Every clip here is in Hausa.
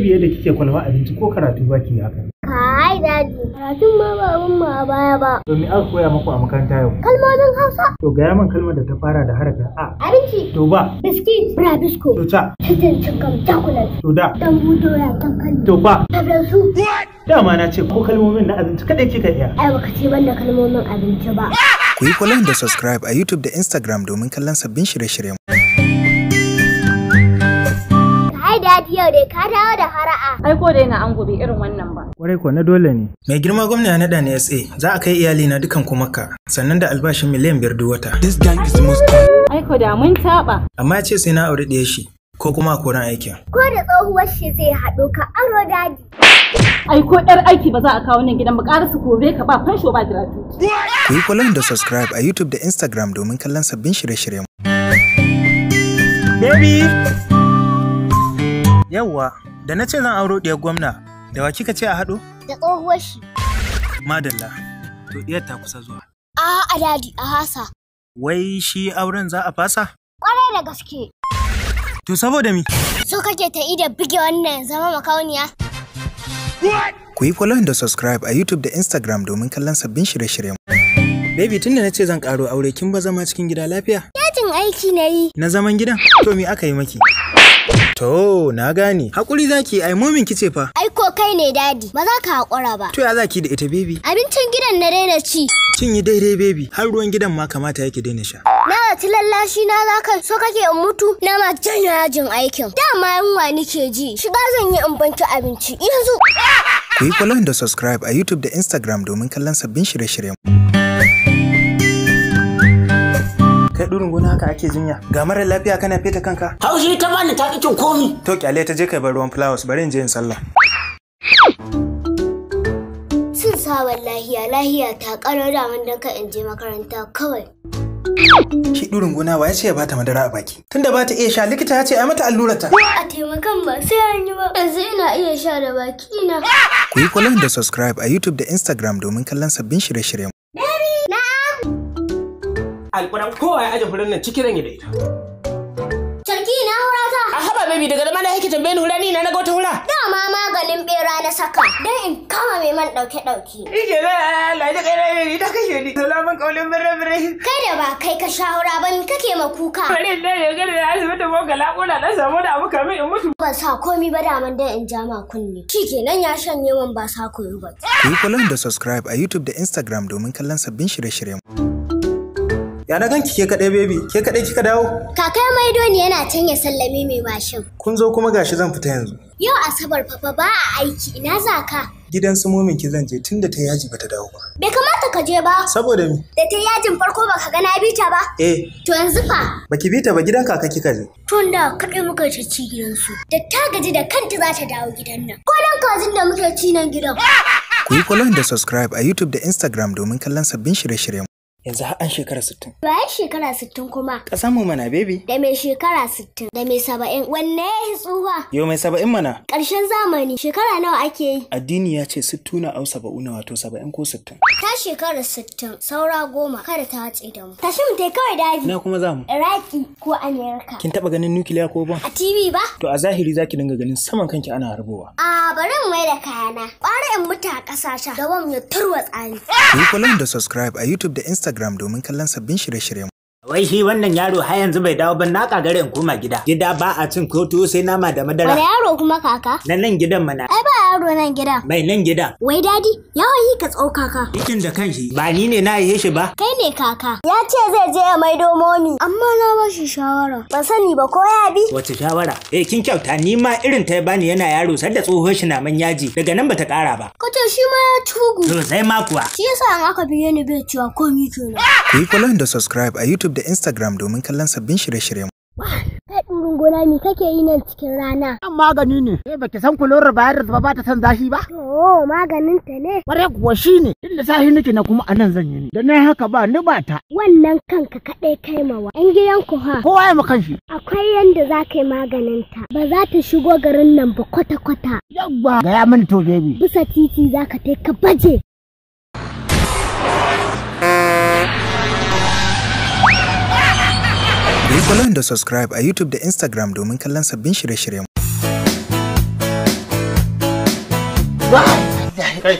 Baby, yadda kike kwalwa abinci ko karatu ba ki haka. Kai Daddy, karatun ma ba abin mu a baya ba. To me aka koya maku a makaranta yau? Kalmomin Hausa. To gaya min kalmar da ta fara da harafin A. Abinci. To ba. Biskit. Brabisco. To ta. Chicken chicken chocolate. To da. Dambu doya dankali. To ba. Tablasu. Dama na ce ko kalmomin na abinci kadai kika iya. Ai baka ce banda kalmomin abinci ba. Ku yi follow da subscribe a YouTube da Instagram domin kallon sabbin shirye-shiryen. Kai Daddy, yau dai ka dawo da fara'a. Ai ko da yana an gobe irin wannan ba. Kwarai ko na dole ne. Mai girma gwamna ya naɗa ni SA, za a kai iyali na dukan ku Makka, sannan da albashin miliyan 5 duk wata. This gang is the most. Ai ko da mun taɓa. Amma ya ce sai na auri ɗiyar shi ko kuma a koran aikin. Ko da tsohuwar shi zai haɗu ka aro Daddy. Ai ko ƴar aiki ba za a kawo nan gidan ba, ƙara su kore ka ba fansho ba gratuity. Ku yi follow da subscribe a YouTube da Instagram domin kallon sabbin shirye-shiryen. Baby! Yawwa, da na ce zan auro ɗiyar gwamna, da wa kika ce a haɗo? Da tsohuwar shi. Madalla, to ɗiyar ta kusa zuwa. A'a Daddy, a hasa. Wai shi auren za a fasa? Kwarai da gaske. To saboda mi? So kake ta ida bige wannan zama makauniya? Ku yi follow da subscribe a YouTube da Instagram domin kallon sabbin shirye-shiryen. Baby, tunda na ce zan ƙaro aure kin ba zama cikin gida lafiya? Yajin aiki na yi. Na zaman gidan? To me aka yi maki? To, na gane. Hakuri zaki, ai momin kice fa. Ai ko kai ne Daddy, ba za ka haƙura ba. To ya zaki da ita baby? Abincin gidan na daina ci. Kin yi daidai baby, har ruwan gidan ma kamata yake daina sha. Na zaci lallashi na za ka so kake in mutu, na ma janye yajin aikin. Dama yunwa nike ji, shiga zan yi in banci abinci yanzu. Ku yi follow da subscribe a YouTube da Instagram domin kallon sabbin shirye-shiryen. Kai ɗurin gona haka ake jinya. Ga mara lafiya kana feta kanka. Haushi ta bani ta ƙi cin komi. To kyale ta je kai bar ruwan flowers, bari in je in sallah. Sun sa lahiya lahiya ta karo daman don ka in je makaranta kawai. Shi ɗurin gona wa ya ce ya bata madara a baki? Tunda bata iya sha, likita ya ce ai mata allurar ta. A taimakan ba sai an yi ba. Yanzu ina iya sha da baki na. Ku yi follow da subscribe a YouTube da Instagram domin kallon sabbin shirye-shiryen. Alƙuran kowa ya aje furen nan ciki zan yi da ita. Sarki na hura ta. A haba baby, daga zama na yake tambaye ni hura, ni na ga wata hura. Dama maganin bera na saka don in kama mai man ɗauke ɗauke. Ike na Allah ya kai baby ta kashe ni. Salamun kaulin birre birre. Kai da ba kai ka sha hura ba, me kake ma kuka? Bari in dai ga da asibiti mo gala kola dan samu da abu kamin in mutu. Ban sa komi ba daman don in ja ma kunne. Shi kenan ya shanye min ba sa koyo ba. Ku yi follow da subscribe a YouTube da Instagram domin kallon sabbin shirye-shiryen. Ya na ganki ke kaɗai baby, ke kaɗai kika dawo? Kakai Maidoni yana can ya sallame mai mashin. Kun zo kuma gashi zan fita yanzu. Yau Asabar fafa ba a aiki, ina za ka? Gidan su momin ki zan je tunda ta yaji bata dawo ba. Bai kamata ka je ba. Saboda mi? Da ta yajin farko baka ga na bi ta ba? Eh, To yanzu fa? Baki bi ta ba, gidan kaka kika je. Tun da kaɗai muka ta ci gidansu. Da ta gaji da kanta za ta dawo gidan nan. Ko dan kajin da muke ci nan gidan. Ku yi follow da subscribe a YouTube da Instagram domin kallon sabbin shirye-shiryen. Yanzu har an shekara 60. Bayan shekara 60 kuma. Ƙasa mu mana baby. Da mai shekara 60 da mai 70 wanne ya yi tsufa? Yau mai 70 mana. Ƙarshen zamani shekara nawa ake yi? Addini ya ce sittuna au saba'una, wato 70 ko 60. Ta shekara 60 saura 10 kada ta hatse da mu. Tashi mu tai kawai daji. Ina kuma za mu? Iraki ko Amerika. Kin taɓa ganin nukiliya ko bom? A TV ba? To a zahiri zaki dinga ganin saman kanki ana harbowa. A bari in mai da kayana. Ƙwara in mutu a ƙasashen da bom ya tarwatsa ni. Ku yi follow da subscribe a YouTube da Instagram domin kallon sabbin shirye-shiryen. Wai shi wannan yaro har yanzu bai dawo ba, na kagare in koma gida. Gida ba a cin kotu sai nama da Wani madara. yaro kuma kaka? Na nan gidan mana. Ai ba yaro nan gidan. Mai nan gidan. Wai Daddy, yawan yi ka tsau kaka. Ikin da kanshi ba ni ne na haife shi ba. Kai ne kaka. Ya ce zai je ya maido momi. Amma na ba shi shawara. Ban sani ba ko ya bi. Wace shawara? Eh kin kyauta, ni ma irin ta bani yana yaro sanda tsohon shi na man yaji, daga nan bata kara ba. Kace shi ma ya tugu. To sai ma kuwa. Shi yasa in aka biye ni bai cewa komi kenan. Ku yi follow da subscribe a YouTube da Instagram domin kallon sabbin shirye-shiryen. Kai ɗurin gona me kake yi nan cikin rana? Magani ne. Eh baki san chlorovirus ba, ba ta san zafi ba? To maganin ta ne. Kware kuwa shine. Inda sahi nake na kuma anan zan yi ni. Da na haka ba ni ba ta. Wannan kanka kaɗai kai mawa. Yan gidan ku ha. Kowa ya makan shi. Akwai yanda za ka yi maganin ta. Ba za ta shigo garin nan ba kwata-kwata. Yawwa. Gaya mini to baby. Bisa titi za ka tai ka baje. Ku yi follow da subscribe a YouTube da Instagram domin kallon sabbin shirye-shiryen. Kai.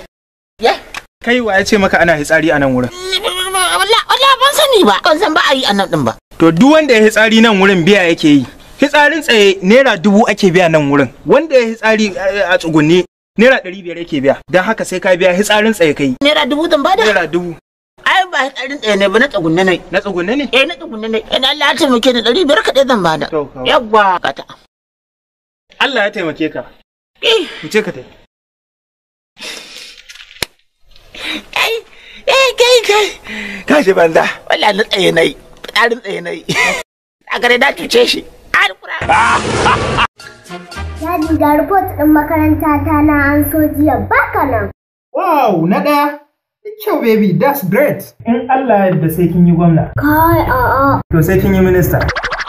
Kai wa ya ce maka ana hitsari a nan wurin? Wallahi ban sani ba. Ban san ba a yi a nan din ba. To duk wanda ya hitsari nan wurin biya yake yi. Hitsarin tsaye ₦1000 ake biya nan wurin. Wanda ya hitsari a tsugunne ₦500 yake biya. Don haka sai ka biya hitsarin tsaye kai. ₦1000 zan bada? ₦1000. Ai ba hitsarin tsaye ne ba, na tsugunne ne. Na tsugunne ne? Eh, na tsugunne ne. Ina Allah ya taimake ni 500 kaɗai zan bada. Yawwa kata. Allah ya taimake ka. Eh. Wuce ka tafi. Kai, eh kai kai. Kashi banza. Wallahi na tsaye nayi. Fitsarin tsaye nayi. A gare na cuce shi. Daddy, ga report ɗin makaranta ta na an so jiya baka nan. Wow, na ɗaya. Da kyau baby, that's great. In Allah ya yarda sai kin yi gwamna. Kai a'a. To sai kin yi minista.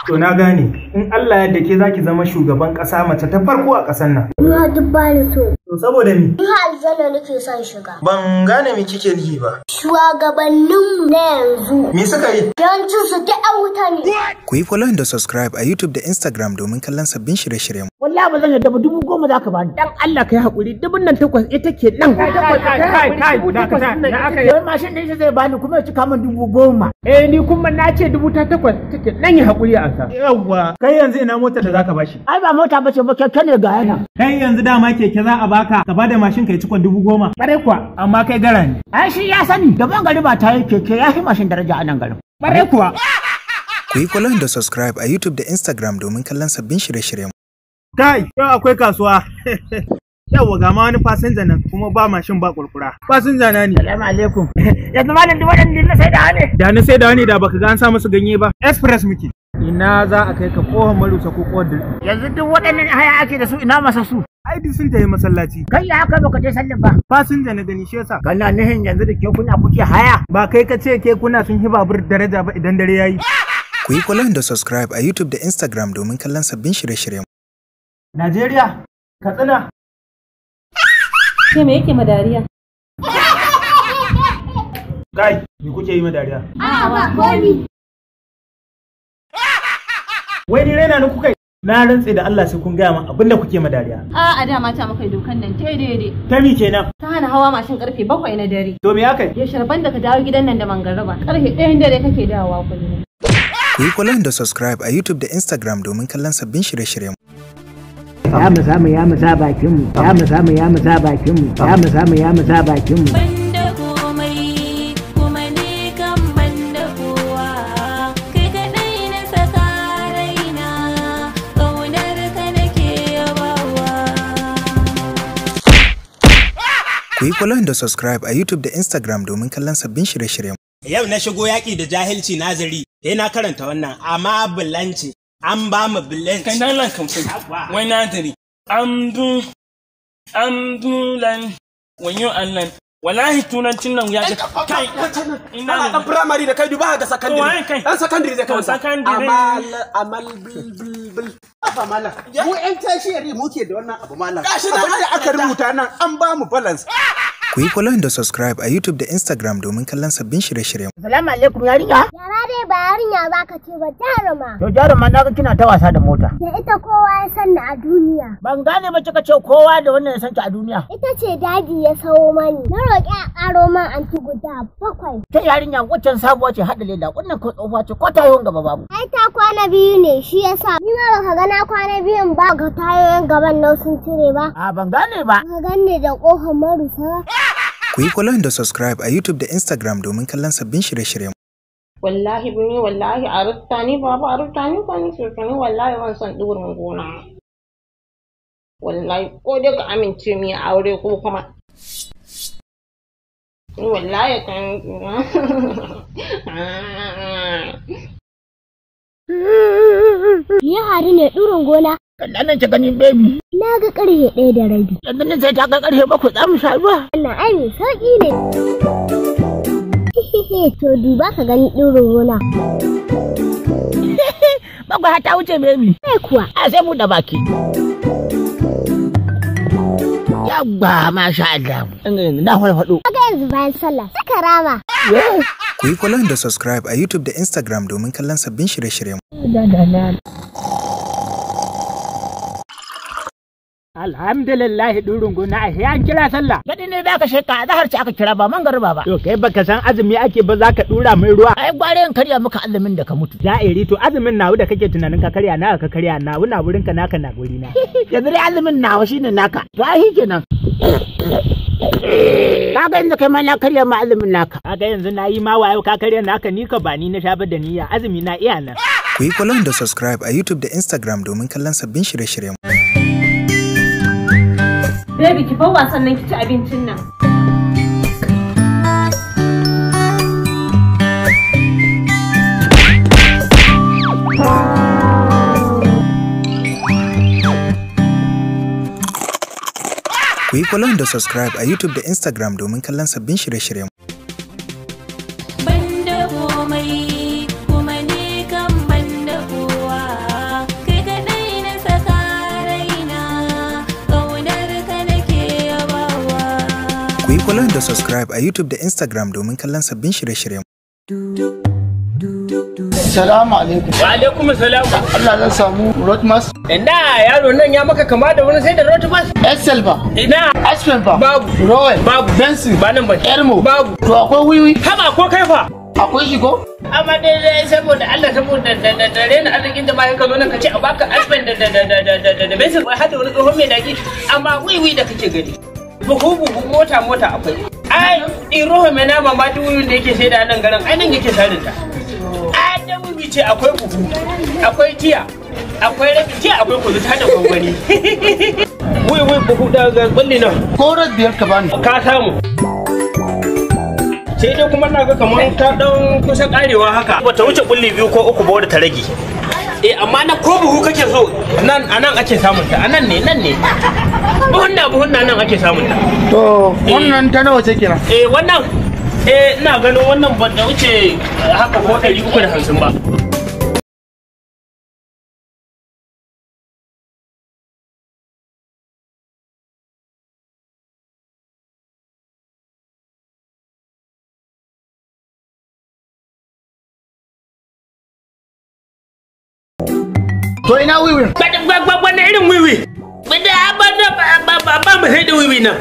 To na gane, in Allah ya yarda ke zaki zama shugaban ƙasa mace ta farko a ƙasar nan. Ni ha duk bani so. To saboda mi? Ni ha aljanna nake son shiga. Ban gane me kike nufi ba. Shugabanninmu na yanzu. Me suka yi? Yawancin su duk an wuta ne. Ku yi following da subscribe a YouTube da Instagram domin kallon sabbin shirye-shiryen. Wallahi ba zan yarda ba, 10,000 za ka bani. Dan Allah kai hakuri, 8,000 ita ke nan. Kai kai kai, dakata. Mashin din shi zai bani kuma ya cika min 10,000. Eh ni kuma na ce 8,000 take nan, yi hakuri a ansa. Yawwa, kai yanzu ina motar da zaka bashi? Ai ba mota bace ba, keke ne ga yana. Kai yanzu dama keke za a baka, ka bada mashin kai cikon 10,000. Bare kuwa. Amma kai gara ne. Ai shi ya sani, gaban gari ba ta yi keke ya fi mashin daraja a nan garin. Bare kuwa. Ku yi following da subscribe a YouTube da Instagram domin kallon sabbin shirye-shiryen. Kai, yau akwai kasuwa. Yawwa ga ma wani fasinja nan kuma ba mashin ba kurkura. Fasinja na ne. Salamu alaikum. Yanzu malam duk waɗanda na sai da ne. Da na sai da wani da baka ga an sa musu ganye ba. Express muke. Ina za a kai ka kohon marusa ko kohon dirbi. Yanzu duk waɗannan haya ake da su, ina masa su. Ai duk sun tafi masallaci. Kai ya haka baka je sallar ba. Fasinja na gani shi yasa. Kana nihin yanzu da kekuna kuke haya. Ba kai ka ce kekuna sun hi babur daraja ba idan dare yayi. Ku yi following da subscribe a YouTube da Instagram domin kallon sabbin shirye-shiryen. Najeriya, Katsina. Ke me yake madariya? Kai, me kuke yi madariya? A'a ba komi. Wai ni raina ni kuka yi? Na rantse da Allah sai kun gaya min abinda kuke madariya. A'a dama ta maka dokan nan ta daidai. Ta mi kenan? Ta hana hawa mashin karfe 7 na dare. To me aka yi? Yaushe rabon da ka dawo gidan nan da mangaraba? Karfe 1 dare kake dawowa kullum. Ku yi following da subscribe a YouTube da Instagram domin kallon sabbin shirye-shiryen. Ya mu samu ya mu sa bakin mu, ya mu samu ya mu sa bakin mu, ya mu samu ya mu sa bakin mu. Banda komai kuma ni kan banda kowa, kai kaɗai na saka raina, ƙaunar ka nake yabawa. Ku yi following da subscribe a YouTube da Instagram domin kallon sabbin shirye-shiryen. Yau na shigo yaƙi da jahilci nazari, sai na karanta wannan amma bulanci an ba mu bulanci. Kai na lan kamsai, wai nazari, amdulan, wayo Allah. Wallahi turancin nan ya kai. Ina dan primary da kai duba ga secondary. Dan secondary zai kawai. Secondary. Amal amal bil bil bil. Aba malam. Mu yan tertiary muke da wannan abu malam. Abin da aka rubuta nan an ba mu balance. Ku yi following da subscribe a YouTube da Instagram domin kallon sabbin shirye-shiryen. Salamu alaikum yarinya. Yara dai ba yarinya za ka ce ba, jaruma. To jaruma, na ga kina ta wasa da mota. Da ita kowa ya san ni a duniya. Ban gane ba, kika ce kowa da wannan ya san ki a duniya. Ita ce daddy ya sawo mani. Na roƙi a ƙaro man anti guda 7. Ta yarinya waccan sabuwa ce hada leda, wannan ko tsohuwa ce ko tayoyin gaba babu. Ai ta kwana biyu ne shi yasa. Ni ma baka ga na kwana biyun ba ga tayoyin gaban nan sun cire ba. A ban gane ba. Ka ganni da ƙofar marusa ba. Ku yi following da subscribe a YouTube da Instagram domin kallon sabbin shirye-shiryen. Wallahi bini wallahi a rutta ni baba, a rutta ni kwani ni wallahi ban son ɗurin gona. Wallahi ko dai ka amince mu yi aure ko kuma. Ni wallahi kan. Me ya haru ne ɗurin gona? Kalla nan ki gani baby. Na ga ƙarfe 1:30. Yanzu nan sai ta kai ƙarfe 7 za mu sha ruwa. Wannan ai mai sauƙi ne. To duba ka gani ɗurin gona. 7 har ta wuce baby. Sai kuwa. A sai mu da baki. Yawwa masha Allah. Na farfaɗo. Kaga yanzu bayan sallah saka rama. Ku yi following da subscribe a YouTube da Instagram domin kallon sabbin shirye-shiryen. Alhamdulillah durin gona ashe an kira sallah. Gadi ne zaka sheka azhar ce aka kira ba man garba ba. To kai baka san azumi ake ba zaka dura mai ruwa. Ai gware in karya maka azumin da ka mutu. Ja'iri to azumin nawu da kake tunanin ka karya na ka karya nawu na wurin ka naka na guri na. Yanzu dai azumin nawa shine naka. To ai kenan. Kaga yanzu kai ma na karya ma azumin naka. Kaga yanzu na yi ma wayo ka karya naka ni ka ba ni na sha ba da niyya azumi na iya nan. Ku yi follow da subscribe a YouTube da Instagram domin kallon sabbin shirye-shiryen. Baby ki bar wasan nan ki ci abincin nan. Ku yi follow da subscribe a YouTube da Instagram domin kallon sabbin shirye-shiryen. Banda komai kuma ni kan banda kowa kai kaɗai na saka raina ƙaunar ka nake yabawa. Ku yi follow da subscribe a YouTube da Instagram domin kallon sabbin shirye-shiryen. Salamu alaikum. Wa alaikum salam. Allah zan samu Rotmas. Ina yaro nan ya maka kama da wani sai da Rotmas. Excel ba. Ina. Aspen ba. Babu. Royal. Babu. Benson. Ba nan ba. Elmo. Babu. To akwai wiwi. Haba ko kai fa. Akwai shi ko? Amma dai dai saboda Allah saboda da rena arzikin jama'a ka zo nan ka ce a baka Aspen da Benson wai hada wani tsohon mai daki amma wiwi da kake gani. Buhu buhu mota mota akwai. Ai iroho mai nama ma duk wiwin da yake saida nan garin ai nan yake sarin ta. Ai da wiwi ce akwai buhu akwai tiya akwai rabi tiya akwai kuzu ta da gwangwani. Wiwi buhu da kulli nan. Ko biyar ka bani. Ka samu. Sai dai kuma na ga kamar ta dan kusa karewa haka. Bata wuce kulli biyu ko uku ba wadda ta rage. Eh amma na ko buhu kake so nan anan ake samun ta anan ne nan ne. Buhunna buhunna nan ake samun ta. To wannan ta nawa ce kenan? Eh wannan eh ina ganin wannan ba ta wuce haka ko 350 ba. To ina wiwin? Wannan irin wiwi. Ba mu sai da wiwi nan.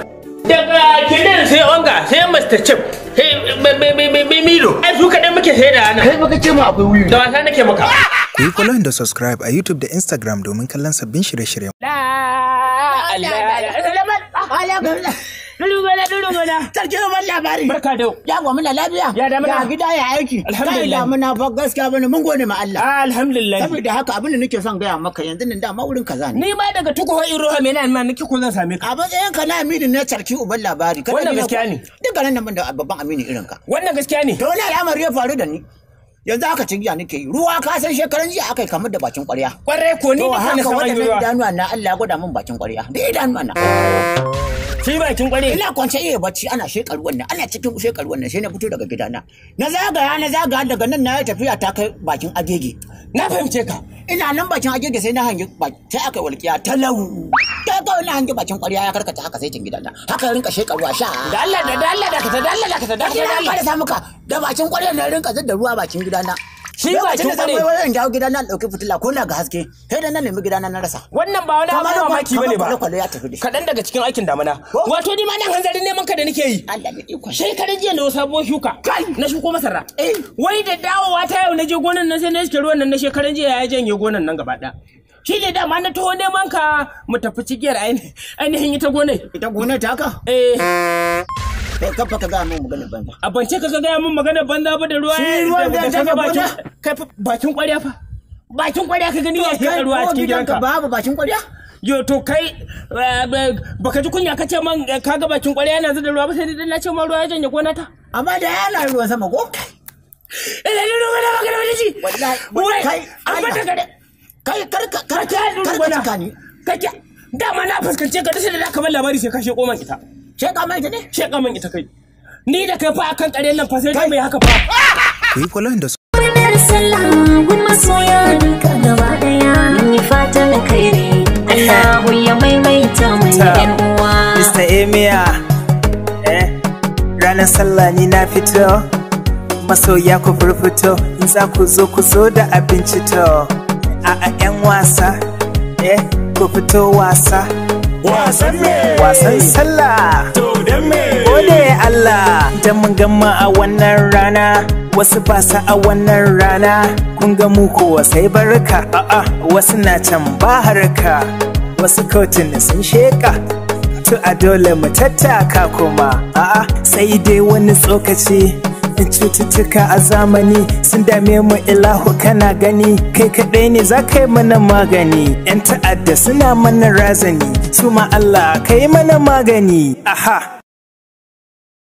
Daga kinan sai onga sai Mr. Chip sai Milo. Ai su kaɗai muke sai da nan. Kai baka ce mu akwai wiwi. Da wasa nake maka. Ku yi follow da subscribe a YouTube da Instagram domin kallon sabbin shirye-shiryen. Durugona. Sarki ban labari. Barka da Yawa muna lafiya. Ya damuna. Ya gida ya aiki. Alhamdulillah. Kai damuna fa gaskiya bane mun gode ma Allah. Alhamdulillah. Saboda haka abin da nake son gaya maka yanzu nan dama wurin kaza ne. Ni ma daga tukuwa iroha mai nan ma nake ko zan same ka. A matsayin ka na aminu ne sarki uban labari. Kana Wannan ji na gaskiya ko- ne. Duk garin nan ban da babban aminu irin ka. Wannan gaskiya ne. To wani al'amari ya faru da ni. Yanzu haka cigiya nake yi. Ruwa ka san shekaran jiya aka yi kamar da bakin ƙwarya. Kwarai ko ni To da kana haka san an yi waɗannan ruwa. idanuwa na Allah ya gwada min bakin ƙwarya. Da idanuwa na. Shi bakin ƙwarya. Ina kwance iya bacci ana shekar ruwan nan ana cikin shekar ruwan nan sai na fito daga gidana. Na zagaya na zagaya daga nan na yi tafiya ta kai bakin agege. Na fahimce ka. Ina nan bakin agege sai na hangi sai aka yi walƙiya talau. Ta kawai na hangi bakin ƙwarya ya karkata haka sai cin gidana. Haka ya rinka shekar ruwa sha. Da Allah da Allah da ka da Allah da ka da Da Allah. Allah da muka da bakin ƙwarya na rinka zidda ruwa bakin gidana. Shi bakin Lokacin da zan ƙwarya. waiwayo in dawo gidana in ɗauki fitila ko na ga haske sai da na nemi gidana na rasa. Wannan ba wani Kamar abin mamaki bane ba. kwale-kwale ya tafi da shi. Kaɗan daga cikin aikin damina. Wato ni ma nan hanzarin neman ka da nake yi. Allah ne ikon. Shekaran jiya na sabuwar shuka. Na shuko masara. Wai da dawowa ta yau na je gonan nan sai na iske ruwan nan na shekaran jiya ya janye gonan nan gaba ɗaya. Shi ne dama na taho neman ka mu tafi cigiyar ainihin ita gonar. Ita gonar ta haka? Eh. Kai kafa ka gaya min maganar banza. A bance ka gaya min maganar banza ba da ruwa. Shi ruwan da zai ka janye ga bakin gona? kai fa bakin ƙwarya fa. Bakin ƙwarya ka gani ya Kai shekar ruwa a ko cikin gidanka gidanka. babu bakin ƙwarya? Yo to kai baka ji kunya ka ce man ka ga bakin ƙwarya yana zuba ruwa ba sai dai na ce man ruwa ya janye gona ta. Amma da yana ruwan sama ko? Ina ne ruwa na magana wani ji. Wallahi Wai kai an bata gare. Kai karka karka karka cika ni. Kake dama na fuskance ka dace da zaka bar labari sai ka sheko man ita. Sheka man ita ne? Sheka man ita kai. Ni da kai fa akan ƙaryen nan fa sai dai mai haka fa. Ku yi follow da Murnar sallah gun masoya duka gaba daya. Mun yi fatan alkhairi Allahu ya maimaita mana yan uwa. Mr. Emia, eh, ranar sallah ni na fito, masoya ku furfuto, in za ku zo ku zo da abinci to, a 'yan wasa, eh, ku fito wasa. Wasan me? Wasan sallah. To dan me? Gode Allah dan mun gama a wannan rana. Wasu ba sa a wannan rana. Kun ga mu kowa sai barka. A'a wasu na can ba harka. Wasu kotun sun sheka. To a dole mu tattaka kuma. A'a sai dai wani tsokaci. Cututtuka a zamani sun dame mu, ilahu kana gani, kai kaɗai ne za ka yi mana magani. 'Yan ta'adda suna mana razani, su ma Allah ka yi mana magani. Aha.